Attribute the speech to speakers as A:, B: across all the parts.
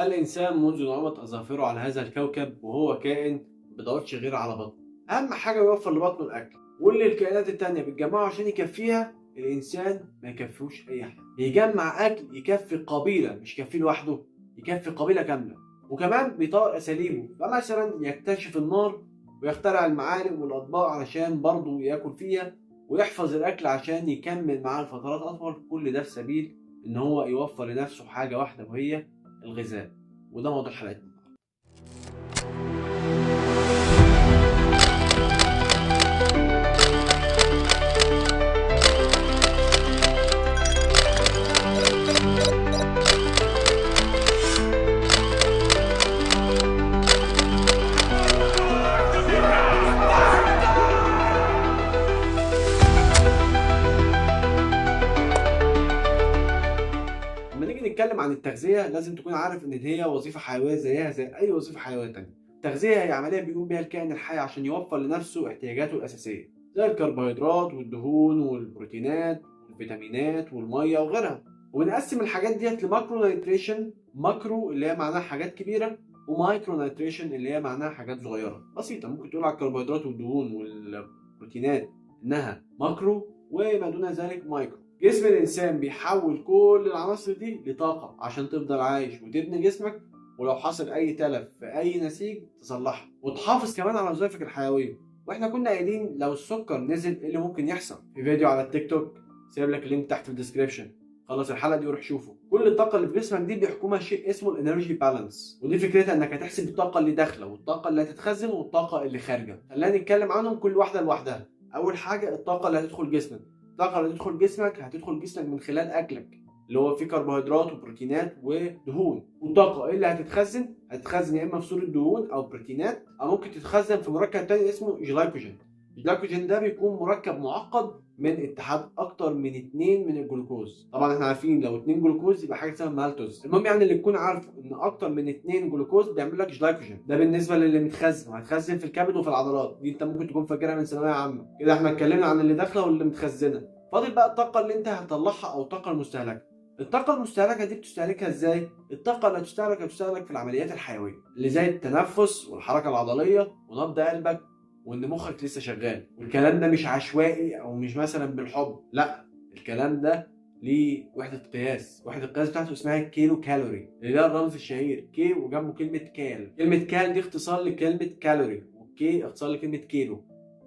A: الإنسان منذ نعومة أظافره على هذا الكوكب وهو كائن ما بيدورش غير على بطنه. أهم حاجة يوفر لبطنه الأكل، واللي الكائنات التانية بتجمعه عشان يكفيها الإنسان ما يكفيهوش أي حاجة. بيجمع أكل يكفي قبيلة، مش يكفيه لوحده، يكفي قبيلة كاملة. وكمان بيطور أساليبه، فمثلا يكتشف النار ويخترع المعالق والأطباق علشان برضه ياكل فيها، ويحفظ الأكل عشان يكمل معاه لفترات أطول. كل ده في سبيل إن هو يوفر لنفسه حاجة واحدة وهي الغذاء. وده موضوع حلقتنا. نتكلم عن التغذية لازم تكون عارف إن هي وظيفة حيوية زيها زي أي وظيفة حيوية تانية. التغذية هي عملية بيقوم بها الكائن الحي عشان يوفر لنفسه احتياجاته الأساسية زي الكربوهيدرات والدهون والبروتينات والفيتامينات والمية وغيرها. وبنقسم الحاجات ديت ل macro nutrition، macro اللي هي معناها حاجات كبيرة، و micro nutrition اللي هي معناها حاجات صغيرة بسيطة. ممكن تقول على الكربوهيدرات والدهون والبروتينات إنها macro، وما دون ذلك مايكرو. جسم الإنسان بيحول كل العناصر دي لطاقة عشان تفضل عايش وتبني جسمك، ولو حصل أي تلف في أي نسيج تصلحه، وتحافظ كمان على وظائفك الحيوية. وإحنا كنا قايلين لو السكر نزل إيه اللي ممكن يحصل في فيديو على التيك توك، سايب لك ال link تحت في ال description. خلص الحلقة دي وروح شوفه. كل الطاقة اللي في جسمك دي بيحكمها شيء اسمه ال energy balance، ودي فكرتها إنك هتحسب الطاقة اللي داخلة والطاقة اللي هتتخزن والطاقة اللي خارجة. خلينا نتكلم عنهم كل واحدة لوحدها. أول حاجة الطاقة اللي هتدخل جسمك. الطاقة اللي هتدخل جسمك هتدخل جسمك من خلال أكلك اللي هو فيه كربوهيدرات وبروتينات ودهون. والطاقة اللي هتتخزن هتتخزن يا إما في صورة دهون أو بروتينات، أو ممكن تتخزن في مركب تاني اسمه جلايكوجين. الجلايكوجين ده بيكون مركب معقد من اتحاد أكتر من 2 من الجلوكوز. طبعا احنا عارفين لو 2 جلوكوز يبقى حاجة اسمها مالتوز. المهم يعني اللي تكون عارفه إن أكتر من 2 جلوكوز بيعمل لك جلايكوجين. ده بالنسبة للي متخزن، وهتخزن في الكبد وفي العضلات. دي أنت ممكن تكون فاكرها من ثانوية عامة. كده احنا اتكلمنا عن اللي داخلة واللي متخزنة. فاضل بقى الطاقة اللي أنت هتطلعها أو الطاقة المستهلكة. الطاقة المستهلكة دي بتستهلكها ازاي؟ الطاقة اللي هتستهلك في العمليات الحيوية اللي زي التنفس والحركة العضلية ونبض قلبك وإن مخك لسه شغال. والكلام ده مش عشوائي أو مش مثلا بالحب، لا، الكلام ده ليه وحدة قياس. وحدة القياس بتاعته اسمها كيلو كالوري، اللي ده الرمز الشهير K وجنبه كلمة cal. كلمة cal دي اختصار لكلمة كالوري، وال K اختصار لكلمة كيلو،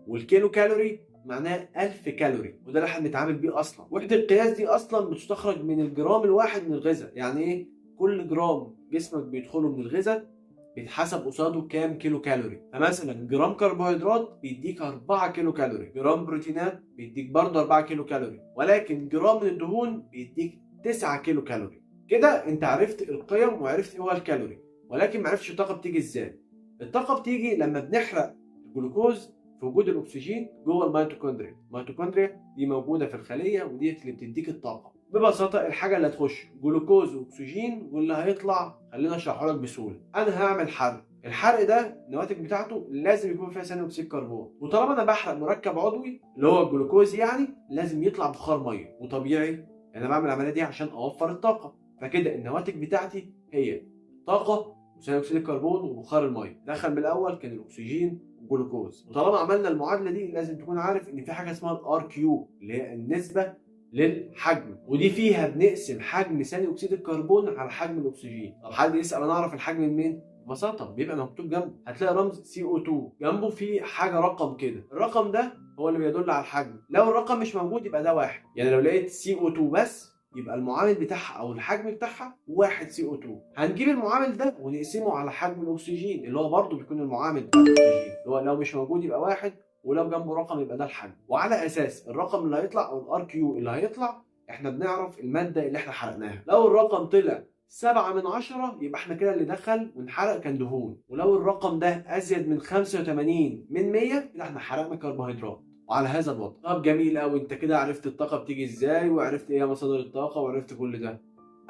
A: والكيلو كالوري معناه 1000 كالوري، وده اللي احنا بنتعامل بيه اصلا. وحده القياس دي اصلا بتستخرج من الجرام الواحد من الغذاء. يعني ايه؟ كل جرام جسمك بيدخله من الغذاء بيتحسب قصاده كام كيلو كالوري. فمثلا جرام كربوهيدرات بيديك 4 كيلو كالوري، جرام بروتينات بيديك برضه 4 كيلو كالوري، ولكن جرام من الدهون بيديك 9 كيلو كالوري. كده انت عرفت القيم وعرفت ايه هو الكالوري، ولكن ما عرفتش الطاقة بتيجي ازاي. الطاقة بتيجي لما بنحرق الجلوكوز في وجود الاكسجين جوه الميتوكوندريا. الميتوكوندريا دي موجودة في الخلية، ودي اللي بتديك الطاقة. ببساطة الحاجة اللي هتخش جلوكوز واكسجين، واللي هيطلع خلينا اشرحه لك بسهولة. انا هعمل حرق، الحرق ده النواتج بتاعته لازم يكون فيها ثاني اكسيد كربون، وطالما انا بحرق مركب عضوي اللي هو الجلوكوز يعني لازم يطلع بخار مية، وطبيعي انا بعمل العملية دي عشان اوفر الطاقة. فكده النواتج بتاعتي هي طاقة وثاني اكسيد الكربون وبخار المية. دخل من الاول كان الاكسجين والجلوكوز. وطالما عملنا المعادلة دي لازم تكون عارف ان في حاجة اسمها ال RQ اللي هي النسبة للحجم، ودي فيها بنقسم حجم ثاني اكسيد الكربون على حجم الاكسجين. طب حد يسال انا اعرف الحجم منين؟ ببساطة بيبقى مكتوب جنبه، هتلاقي رمز CO2 جنبه في حاجة رقم كده، الرقم ده هو اللي بيدل على الحجم. لو الرقم مش موجود يبقى ده 1، يعني لو لقيت CO2 بس يبقى المعامل بتاعها او الحجم بتاعها 1 CO2. هنجيب المعامل ده ونقسمه على حجم الاكسجين اللي هو برضه بيكون المعامل بتاع الاكسجين، اللي هو لو مش موجود يبقى 1، ولو جنبه رقم يبقى ده الحجم. وعلى اساس الرقم اللي هيطلع او ال RQ اللي هيطلع احنا بنعرف المادة اللي احنا حرقناها. لو الرقم طلع 7 من 10 يبقى احنا كده اللي دخل وانحرق كان دهون، ولو الرقم ده ازيد من 85 من 100 كده احنا حرقنا كربوهيدرات. وعلى هذا الوضع. طب جميل قوي، انت كده عرفت الطاقة بتيجي ازاي، وعرفت ايه مصادر الطاقة، وعرفت كل ده.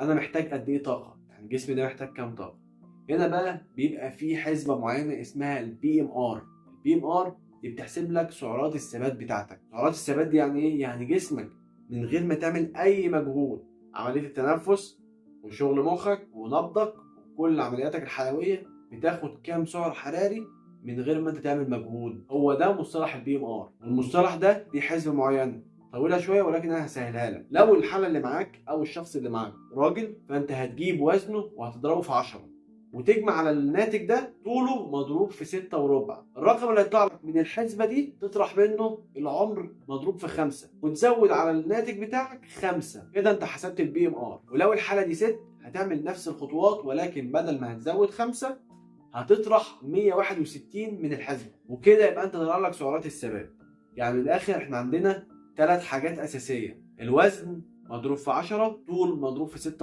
A: انا محتاج قد ايه طاقة؟ يعني جسمي ده محتاج كام طاقة؟ هنا بقى بيبقى في حسبه معينة اسمها ال BMR. ال BMR دي بتحسب لك سعرات الثبات بتاعتك. سعرات الثبات دي يعني ايه؟ يعني جسمك من غير ما تعمل اي مجهود، عملية التنفس وشغل مخك ونبضك كل عملياتك الحيوية بتاخد كام سعر حراري من غير ما انت تعمل مجهود. هو ده مصطلح ال BMR، والمصطلح ده ليه حسبه معينة طويلة شوية ولكن انا هسهلها لك. لو الحالة اللي معاك او الشخص اللي معاك راجل، فانت هتجيب وزنه وهتضربه في 10 وتجمع على الناتج ده طوله مضروب في 6.25. الرقم اللي هيطلع لك من الحسبة دي تطرح منه العمر مضروب في 5 وتزود على الناتج بتاعك 5. كده انت حسبت ال BMR. ولو الحالة دي ست هتعمل نفس الخطوات، ولكن بدل ما هتزود 5 هتطرح 161 من الحسبة، وكده يبقى انت طلع لك سعرات الثبات. يعني من الاخر احنا عندنا 3 حاجات اساسية: الوزن مضروب في 10، طول مضروب في 6.25،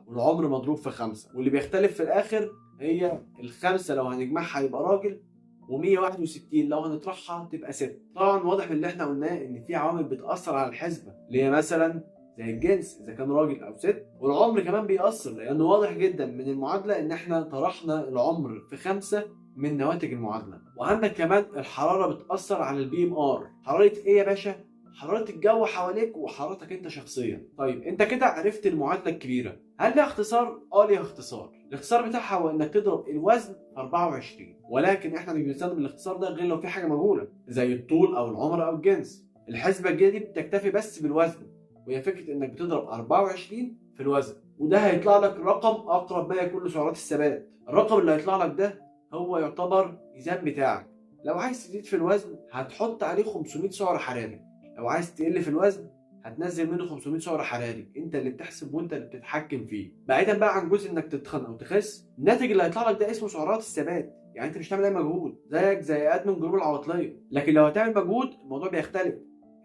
A: والعمر مضروب في 5. واللي بيختلف في الاخر هي ال5 لو هنجمعها يبقى راجل، و161 لو هنطرحها تبقى ست. طبعا واضح من اللي احنا قلناه ان في عوامل بتاثر على الحسبة، اللي هي مثلا زي الجنس اذا كان راجل او ست، والعمر كمان بيأثر، لانه واضح جدا من المعادلة ان احنا طرحنا العمر في 5 من نواتج المعادلة. وعندك كمان الحرارة بتأثر على ال BMR. حرارة ايه يا باشا؟ حرارة الجو حواليك وحرارتك انت شخصيا. طيب انت كده عرفت المعادلة الكبيرة، هل لها اختصار؟ اه ليها اختصار. الاختصار بتاعها هو انك تضرب الوزن في 24، ولكن احنا مش بنستخدم الاختصار ده غير لو في حاجة مجهولة زي الطول او العمر او الجنس. الحسبة الجديدة دي بتكتفي بس بالوزن، وهي فكرة انك بتضرب 24 في الوزن، وده هيطلع لك رقم اقرب ما يكون لسعرات الثبات. الرقم اللي هيطلع لك ده هو يعتبر ميزان بتاعك. لو عايز تزيد في الوزن هتحط عليه 500 سعر حراري، لو عايز تقل في الوزن هتنزل منه 500 سعر حراري. انت اللي بتحسب وانت اللي بتتحكم فيه. بعيدا بقى عن جزء انك تتخن او تخس، الناتج اللي هيطلع لك ده اسمه سعرات الثبات، يعني انت مش هتعمل اي مجهود، زيك زي admin group العواطليه. لكن لو هتعمل مجهود الموضوع بيختلف.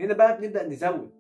A: هنا بقى بنبدا نزود.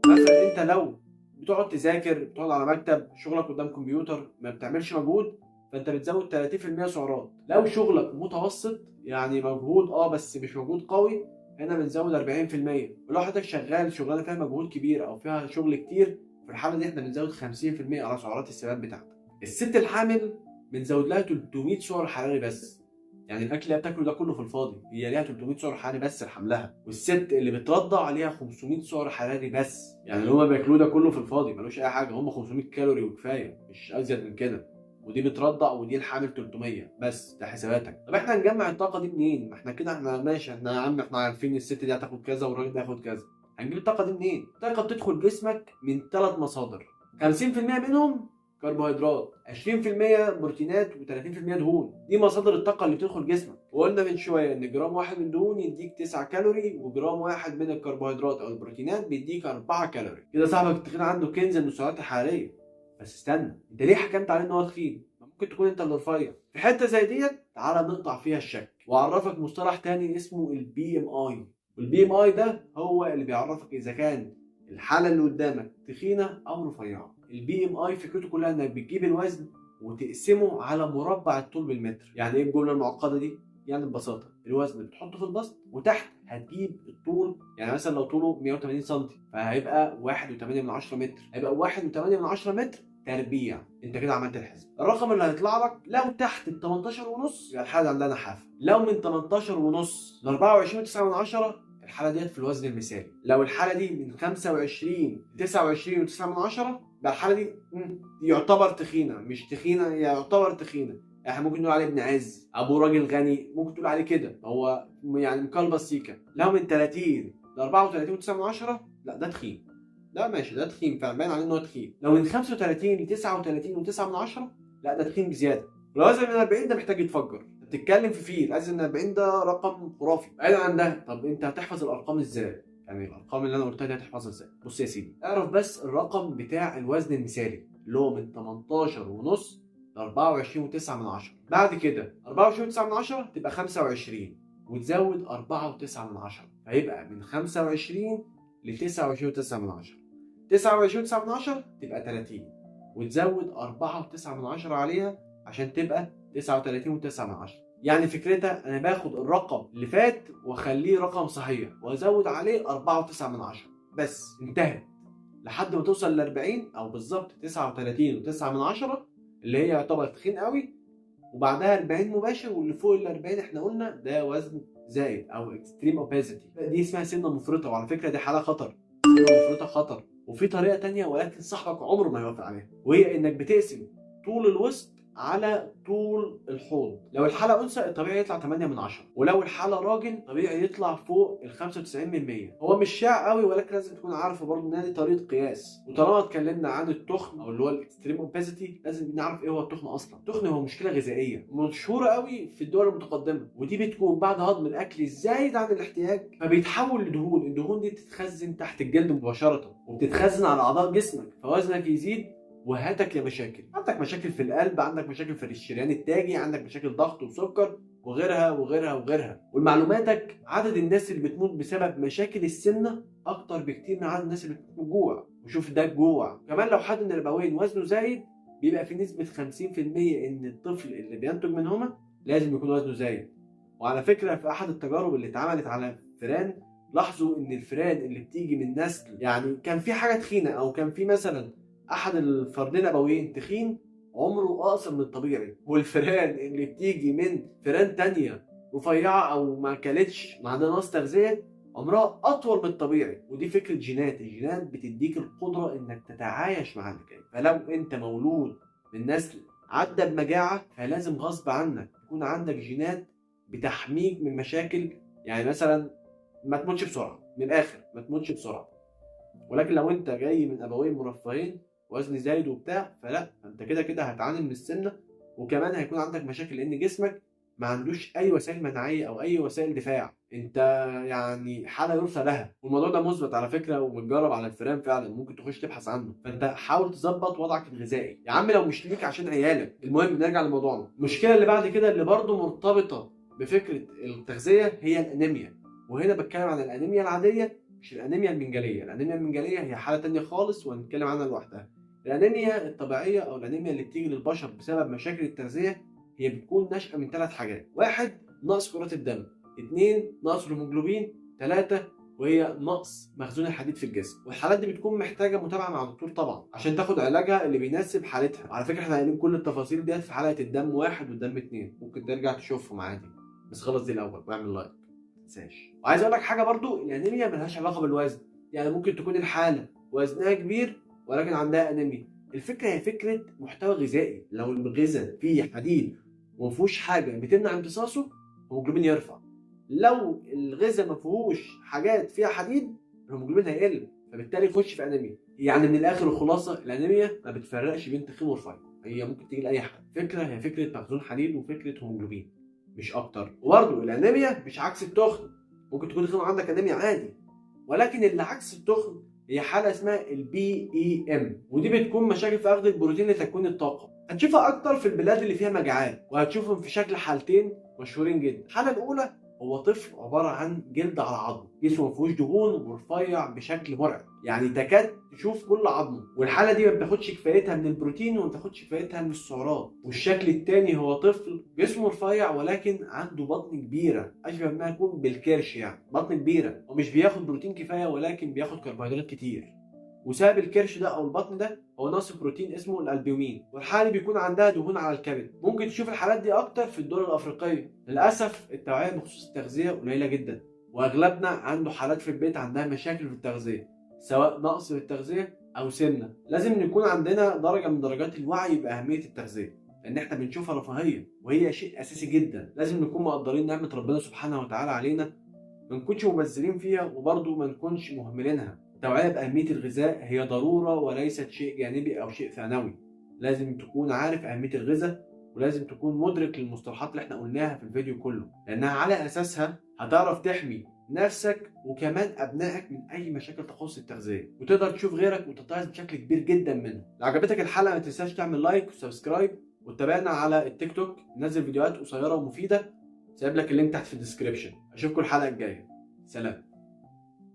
A: مثلا انت لو بتقعد تذاكر، بتقعد على مكتب، شغلك قدام كمبيوتر، ما بتعملش مجهود، فانت بتزود 30% سعرات. لو شغلك متوسط، يعني مجهود بس مش مجهود قوي، هنا بنزود 40%. ولو حضرتك شغال شغلانة فيها مجهود كبير او فيها شغل كتير، في الحالة دي احنا بنزود 50% على سعرات الثبات بتاعتك. الست الحامل بنزود لها 300 سعر حراري بس، يعني الاكل اللي بتاكله ده كله في الفاضي، هي ليها 300 سعر حراري بس لحملها. والست اللي بترضع ليها 500 سعر حراري بس، يعني اللي هما بياكلوه ده كله في الفاضي ملوش اي حاجة، هم 500 كالوري وكفاية، مش ازيد من كده. ودي بترضع ودي الحامل 300 بس، ده حساباتك. طب احنا هنجمع الطاقة دي منين؟ ما احنا كده احنا ماشي، احنا يا عم احنا عارفين الست دي هتاخد كذا والراجل ده هياخد كذا، هنجيب الطاقة دي منين؟ الطاقة بتدخل جسمك من 3 مصادر، 50% منهم كربوهيدرات، 20% بروتينات، و30% دهون. دي مصادر الطاقة اللي بتدخل جسمك. وقلنا من شوية ان جرام واحد من الدهون يديك 9 كالوري، وجرام واحد من الكربوهيدرات او البروتينات بيديك 4 كالوري. كده صاحبك التخين عنده كنز من السعرات الحرارية. بس استنى، انت ليه حكمت عليه ان هو تخين؟ ممكن تكون انت اللي رفيع. في حتة زي ديت تعالى نقطع فيها الشك، واعرفك مصطلح تاني اسمه ال BMI. وال BMI ده هو اللي بيعرفك اذا كان الحالة اللي قدامك تخينة او رفيعة. ال BMI فكرته كلها انك بتجيب الوزن وتقسمه على مربع الطول بالمتر. يعني ايه الجملة المعقدة دي؟ يعني ببساطة الوزن بتحطه في البسط وتحت هتجيب الطول. يعني مثلا لو طوله 180 سم فهيبقى 1.8 متر، هيبقى 1.8 متر تربيع. انت كده عملت الحساب. الرقم اللي هيطلع لك لو تحت ال 18.5 يبقى الحالة عندها نحافه، لو من 18.5 ل 24.9 الحالة ديت في الوزن المثالي، لو الحالة دي من 25 ل 29.9 يبقى الحالة دي يعتبر تخينة، مش تخينة يعتبر تخينة. احنا ممكن نقول عليه ابن عز، ابو راجل غني، ممكن تقول عليه كده، هو يعني مكلبس سيكا. لو من 30 ل 34.9 لا ده تخين، لا ماشي ده تخين فعلا باين عليه ان هو تخين. لو من 35 ل 39.9 لا ده تخين بزيادة. ولو ازيد من 40 ده محتاج يتفجر. بتتكلم في فيل، ازيد من 40 ده رقم خرافي. بعيدا عن ده، طب انت هتحفظ الارقام ازاي؟ يعني الارقام اللي انا قلتها دي هتحفظها ازاي؟ بص يا سيدي، اعرف بس الرقم بتاع الوزن المثالي اللي هو من 18.5 ل 24.9. بعد كده 24.9 تبقى 25 وتزود 4.9، فيبقى من 25 ل 29.9. 29.9 تبقى 30 وتزود 4.9 عليها عشان تبقى 39.9. يعني فكرتها انا باخد الرقم اللي فات واخليه رقم صحيح وازود عليه 4.9 بس، انتهت لحد ما توصل ل 40 او بالظبط 39.9 اللي هي يعتبر تخين قوي، وبعدها 40 مباشر، واللي فوق ال 40 احنا قلنا ده وزن زايد او extreme obesity، دي اسمها سمنه مفرطة. وعلى فكرة دي حاله خطر، سمنه مفرطة خطر. وفي طريقه تانية ولكن صاحبك عمره ما هيوافق عليها، وهي انك بتقسم طول الوسط على طول الحوض. لو الحالة انثى الطبيعي يطلع 8 من 10، ولو الحالة راجل طبيعي يطلع فوق ال 95%. هو مش شائع قوي، ولكن لازم تكون عارفه برضه ان دي طريقه قياس. وطالما اتكلمنا عن التخن او اللي هو ال extreme obesity، لازم نعرف ايه هو التخن اصلا. التخن هو مشكلة غذائية مشهورة قوي في الدول المتقدمة، ودي بتكون بعد هضم الاكل الزايد عن الاحتياج، فبيتحول لدهون. الدهون دي بتتخزن تحت الجلد مباشرة، وبتتخزن على اعضاء جسمك، فوزنك يزيد وهاتك يا مشاكل. عندك مشاكل في القلب، عندك مشاكل في الشريان التاجي، عندك مشاكل ضغط وسكر وغيرها وغيرها وغيرها. ولمعلوماتك عدد الناس اللي بتموت بسبب مشاكل السمنة اكتر بكتير من عدد الناس اللي بتموت من الجوع. وشوف ده الجوع كمان، لو حد من الابوين وزنه زايد بيبقى في نسبه 50% ان الطفل اللي بينتج منهما لازم يكون وزنه زايد. وعلى فكرة في احد التجارب اللي اتعملت على فئران، لاحظوا ان الفئران اللي بتيجي من نسل يعني كان في حاجة تخينة، او كان في مثلا احد الفردين الابويين تخين، عمره اقصر من الطبيعي، والفئران اللي بتيجي من فئران تانية رفيعة او ما اكلتش ما عندها نقص تغذية عمرها اطول من الطبيعي. ودي فكرة جينات، الجينات بتديك القدرة انك تتعايش مع اللي جاي. فلو انت مولود من نسل عدى بمجاعه، فلازم غصب عنك يكون عندك جينات بتحميك من مشاكل، يعني مثلا ما تموتش بسرعة، من الاخر ما تموتش بسرعة. ولكن لو انت جاي من ابوين مرفهين وزن زايد وبتاع، فلا، انت كده كده هتعاني من السمنة، وكمان هيكون عندك مشاكل لان جسمك ما عندوش اي وسائل مناعية او اي وسائل دفاع. انت يعني حاله يرثى لها. والموضوع ده مثبت على فكرة ومتجرب على الفئران فعلا، ممكن تخش تبحث عنه. فانت حاول تظبط وضعك الغذائي يا عم، لو مش ليك عشان عيالك. المهم نرجع لموضوعنا. المشكلة اللي بعد كده اللي برضه مرتبطة بفكره التغذية هي الانيميا. وهنا بتكلم عن الانيميا العادية مش الانيميا المنجليه. الانيميا المنجليه هي حاله تانية خالص وهنتكلم عنها لوحدها. الانيميا الطبيعية او الانيميا اللي بتيجي للبشر بسبب مشاكل التغذية هي بتكون ناشئة من 3 حاجات: 1 نقص كرات الدم، 2 نقص الهيموجلوبين، 3 وهي نقص مخزون الحديد في الجسم. والحالات دي بتكون محتاجه متابعه مع دكتور طبعا عشان تاخد علاجها اللي بيناسب حالتها. على فكرة احنا قايلين كل التفاصيل ديت في حلقة الدم 1 والدم 2، ممكن ترجع تشوفهم عادي، بس خلص دي الاول واعمل like ما تنساش. وعايز اقول لك حاجة برضو، الانيميا ملهاش علاقة بالوزن، يعني ممكن تكون الحالة وزنها كبير ولكن عندها انيميا. الفكرة هي فكرة محتوى غذائي، لو الغذاء فيه حديد وما فيهوش حاجة بتمنع امتصاصه الهيموجلوبين يرفع، لو الغذاء ما فيهوش حاجات فيها حديد الهيموجلوبين هيقل، فبالتالي يخش في انيميا. يعني من الاخر الخلاصة، الانيميا ما بتفرقش بين تخين ورفيع، هي ممكن تيجي لاي حد. فكرة هي فكرة مخزون حديد وفكره هيموجلوبين مش اكتر. وبرده الانيميا مش عكس التخن، ممكن تكون تخين وعندك انيميا عادي، ولكن اللي عكس التخن هي حاله اسمها ال PEM، ودي بتكون مشاكل في اخذ البروتين لتكوين الطاقة. هتشوفها اكتر في البلاد اللي فيها مجاعات، وهتشوفهم في شكل حالتين مشهورين جدا. الحالة الاولى هو طفل عبارة عن جلد على عظم، جسمه ما فيهوش دهون ورفيع بشكل مرعب، يعني تكاد تشوف كل عظمه، والحالة دي ما بتاخدش كفايتها من البروتين وما بتاخدش كفايتها من السعرات. والشكل الثاني هو طفل جسمه رفيع ولكن عنده بطن كبيرة، اشبه ما يكون بالكرش، يعني بطن كبيرة ومش بياخد بروتين كفاية ولكن بياخد كربوهيدرات كتير. وسبب الكرش ده او البطن ده هو نقص بروتين اسمه الالبومين، والحالة دي بيكون عندها دهون على الكبد. ممكن تشوف الحالات دي اكتر في الدول الافريقية. للاسف التوعية بخصوص التغذية قليله جدا، واغلبنا عنده حالات في البيت عندها مشاكل في التغذية، سواء نقص في التغذية او سمنه. لازم نكون عندنا درجه من درجات الوعي باهمية التغذية، لان احنا بنشوفها رفاهية وهي شيء اساسي جدا. لازم نكون مقدرين نعمه ربنا سبحانه وتعالى علينا، ما نكونش مبذرين فيها وبرضه ما نكونش مهملينها. التوعية بأهمية الغذاء هي ضرورة وليست شيء جانبي أو شيء ثانوي. لازم تكون عارف أهمية الغذاء، ولازم تكون مدرك للمصطلحات اللي احنا قلناها في الفيديو كله، لأنها على أساسها هتعرف تحمي نفسك وكمان أبنائك من أي مشاكل تخص التغذية، وتقدر تشوف غيرك وتتعظ بشكل كبير جدا منه. لو عجبتك الحلقة ما تنساش تعمل like و subscribe، وتتابعنا على التيك توك، ننزل فيديوهات قصيرة ومفيدة. سايب لك ال link تحت في ال description. أشوفكم الحلقة الجاية، سلام.